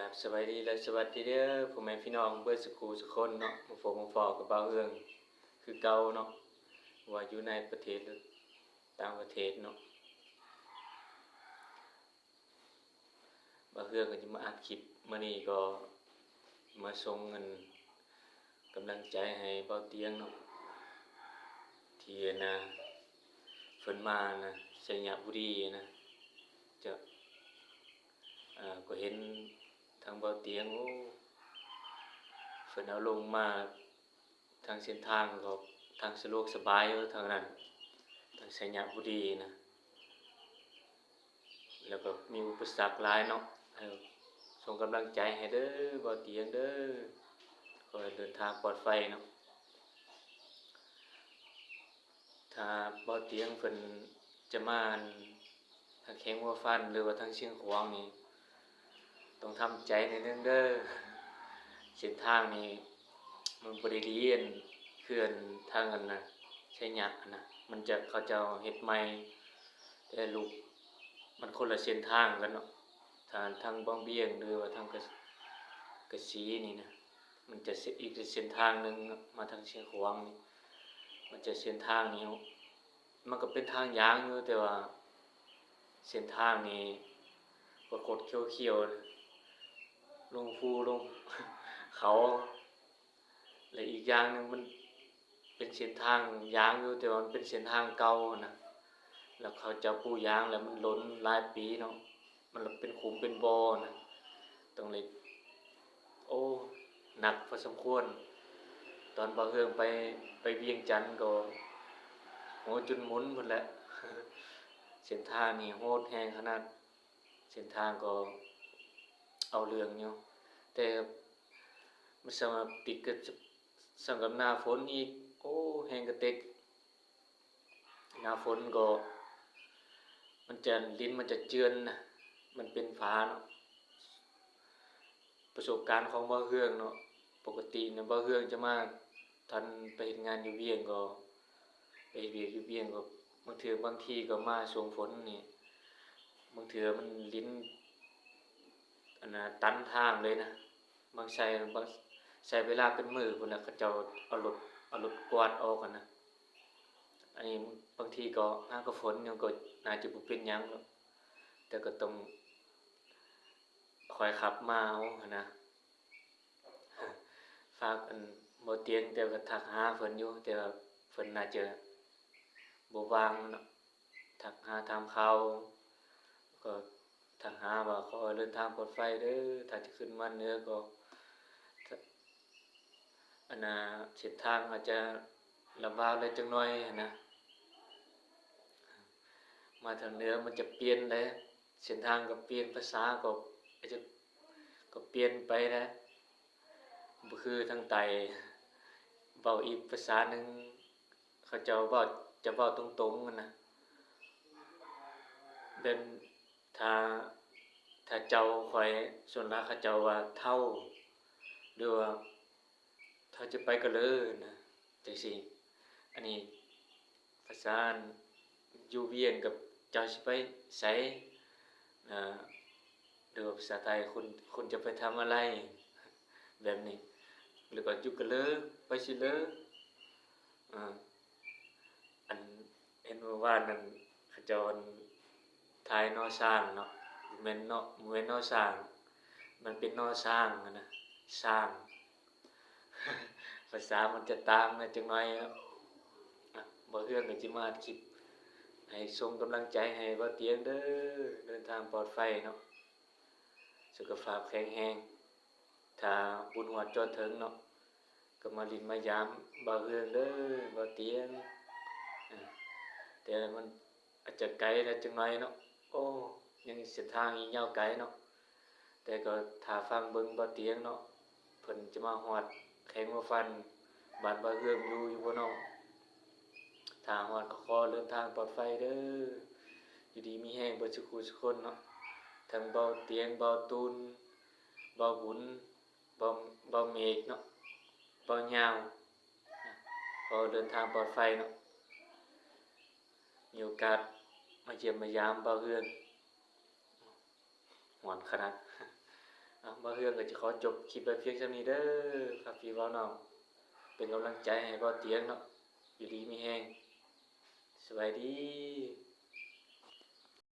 ຄັບ ສະບາຍດີ ແລະ ສະຫວັດດີເດີ ພໍ່ແມ່ພີ່ນ້ອງເບິດສຸຂູສຸຄົນເນາະ, ມາພົບມາພໍ້ກັບບ່າວເຮືອງຄືເກົ່າເນາະ, ວ່າຢູ່ໃນປະເທດ ຫຼື ຕ່າງປະເທດເນາະ. ບ່າວເຮືອງກໍຈະມາອັດຄລິບມື້ນີ້ ກໍມາສົ່ງອັນກຳລັງໃຈໃຫ້ບ່າວຕຽງເນາະ ທີ່ອັນນະ ເພິ່ນມານະ ໄຊຍະບູລີນະ ຈະ ເອີ ກໍເຫັນທາງບ່າວຕຽງ ໂອ້ ເພິ່ນເອົາລົງມາ ທາງເສັ້ນທາງກໍທາງສະດວກສະບາຍຢູ່ທາງນັ້ນ ທາງໄຊຍະບູລີນະ, ແລ້ວກໍມີອຸປະສັກຫຼາຍເນາະ. ເອີ ສົ່ງກຳລັງໃຈໃຫ້ເດີ ບ່າວຕຽງເດີ, ຂໍໃຫ້ເດີນທາງປອດໄຟເນາະ. ຖ້າບ່າວຕຽງເພິ່ນຈະມາອັນ ທາງແຂວງຫົວພັນ ຫຼືວ່າທາງຊຽງຂວາງນີ້ ຕ້ອງທຳໃຈໜ້ອຍໜຶ່ງເດີ. ເສັ້ນທາງນີ້ມັນບໍ່ໄດ້ດີອັນ ຄືອັນທາງອັນນະ ໄຊຍະຫັ້ນນະ, ມັນຈະ ເຂົາເຈົ້າເຮັດໃໝ່ ແຕ່ລູກມັນຄົນລະເສັ້ນທາງກັນເນາະ. ຖ້າທາງວັງວຽງ ຫຼືວ່າທາງກະ ກະສີນີ້ນະ ມັນຈະອີກເສັ້ນທາງໜຶ່ງເນາະ, ມາທາງຊຽງຂວາງນີ້ ມັນຈະເສັ້ນທາງນີ້ ມັນກໍເປັນທາງຢາງຢູ່ ແຕ່ວ່າເສັ້ນທາງນີ້ກໍຄົດຂຽວໆ ລົງພູລົງເຂົາ ແລະ ອີກຢ່າງໜຶ່ງມັນເປັນເສັ້ນທາງຢາງຢູ່ ແຕ່ວ່າມັນເປັນເສັ້ນທາງເກົ່ານະ, ແລ້ວເຂົາເຈົ້າປູຢາງ ແລ້ວມັນຫຼົ່ນຫຼາຍປີເນາະ. ມັນເປັນຂຸມເປັນບໍ່ນະ, ຕ້ອງໄດ້ ໂອ້ ໜັກພໍສົມຄວນ. ຕອນບ່າວເຮືອງໄປ ໄປວຽງຈັນກໍ ໂອ້ ຈົນໝຸນພຸ້ນແຫຼະ. ເສັ້ນທາງນີ້ໂຫດແຮງຂະໜາດ, ເສັ້ນທາງກໍເອົາເລື່ອງຢູ່, ແຕ່ມັນສາມາດຕິດກັບ ສ່ຳກັບໜ້າຝົນອີກ ໂອ້ ແຮງກະເຕັກ. ໜ້າຝົນກໍມັນຈະ ດິນມັນຈະເຈື່ອນນະ, ມັນເປັນຜາເນາະ. ປະສົບການຂອງບ່າວເຮືອງເນາະ, ປົກກະຕິນະ ບ່າວເຮືອງຈະມາ ຕອນໄປເຮັດງານຢູ່ວຽງກໍ ໄປເຮັດວຽກຢູ່ວຽງກໍ ບາງເທື່ອ ບາງທີກໍມາຊ່ວງຝົນນີ້ ບາງເທື່ອມັນ ດິນ ອັນນະ ຕັນທາງເລີຍນະ. ບາງ ໃຊ້ ບາງ ໃຊ້ເວລາເປັນມື້ພຸ້ນນະ ເຂົາເຈົ້າເອົາລົດ ເອົາລົດກວາດອອກຫັ້ນນະ. ອັນນີ້ບາງທີກໍຫາກໍຝົນຢູ່ ກໍໜ້າຈະບໍ່ເປັນຫຍັງດອກ, ແຕ່ກໍຕ້ອງຄອຍຂັບມາເອົາຫັ້ນນະ. ຝາກອັນບໍ່ຕຽງ ແຕ່ກໍທັກຫາເພິ່ນຢູ່ ແຕ່ວ່າເພິ່ນໜ້າຈະບໍ່ວ່າງເນາະ. ທັກຫາຖາມຂ່າວ ກໍທັກຫາວ່າ ຂໍໃຫ້ເດີນທາງປອດໄຟເດີ ຖ້າຈະຂຶ້ນມາເໜືອກໍ ອັນນ່າ ເສັ້ນທາງອາດຈະລຳບາກແດ່ຈັກໜ້ອຍຫັ້ນນະ. ມາທາງເໜືອມັນຈະປ່ຽນເດ້ ເສັ້ນທາງກໍປ່ຽນ ພາສາກໍອາດຈະ ກໍປ່ຽນໄປແດ່ ບໍ່ຄືທາງໃຕ້ ເວົ້າອີກພາສາໜຶ່ງ. ເຂົາເຈົ້າເວົ້າ ຈະເວົ້າຕົງໆຫັ້ນນະ. ແບບ ຖ້າ ຖ້າເຈົ້າຂ້ອຍ ສ່ວນຫຼາຍເຂົາເຈົ້າວ່າເຖົ້າ ຫຼືວ່າ ເຖົ້າຈະໄປກະເລີນະ ຈັ່ງຊີ້. ອັນນີ້ພາສາຢູ່ວຽງກັບເຈົ້າຊິໄປໃສ ນະ ຫຼືວ່າພາສາໄທ ຄຸນ ຄຸນຈະໄປທຳອະໄລ ແບບນີ້. ແລ້ວກໍຢູ່ກະເລີ ໄປຊິເລີ ອາ ອັນເຫັນມື້ວານນັ້ນ ເຂົາເຈົ້າອັນຖ່າຍນໍຊ້າງເນາະ ບໍ່ແມ່ນນໍ ບໍ່ແມ່ນນໍຊ້າງ ມັນເປັນນໍຊ້າງຫັ້ນນະ ຊ້າງ. ພາສາມັນຈະຕ່າງແດ່ຈັກໜ້ອຍເນາະ. ບ່າວເຮືອງກໍຊິມາອັດຄລິບໃຫ້ສົ່ງກຳລັງໃຈໃຫ້ບ່າວຕຽງເດີ ເດີນທາງປອດໄຟເນາະ ສຸຂະພາບແຂງແຮງ. ຖ້າບຸນຮອດຈອດເຖິງເນາະ ກໍມາຫຼິ້ນມາຢາມບ່າວເຮືອງເດີ ບ່າວຕຽງ. ເອີ ແຕ່ມັນອາດຈະໄກແດ່ຈັກໜ້ອຍເນາະ ໂອ້ ຍັງເສັ້ນທາງອີກຍາວໄກເນາະ. ແຕ່ກໍຖ້າຟັງເບິ່ງບ່າວຕຽງເນາະ ເພິ່ນຈະມາຮອດແຂວງຫົວພັນ ບ້ານບ່າວເຮືອງຢູ່ ຢູ່ບໍ່ເນາະ. ຖ້າຮອດກໍຂໍເດີນທາງປອດໄຟເດີ ຢູ່ດີມີແຮງເບິດສຸຂູສຸຄົນເນາະ ທັງບ່າວຕຽງ ບ່າວຕູນ ບ່າວບຸນ ບ່າວ ບ່າວເມກເນາະ ບ່າວຍາວ ຂໍເດີນທາງປອດໄຟເນາະ. ມີໂອກາດມາຢ້ຽມມາຢາມບ່າວເຮືອງ ຮ້ອນຂະໜາດ ອ່ະ ບ່າວເຮືອງກໍຈະຂໍຈົບຄລິບໄວ້ພຽງສ່ຳນີ້ເດີ. ຝາກພີ່ເວົ້ານ້ອງເປັນກຳລັງໃຈໃຫ້ບ່າວຕຽງເນາະ. ຢູ່ດີມີແຮງ. ສະບາຍດີ.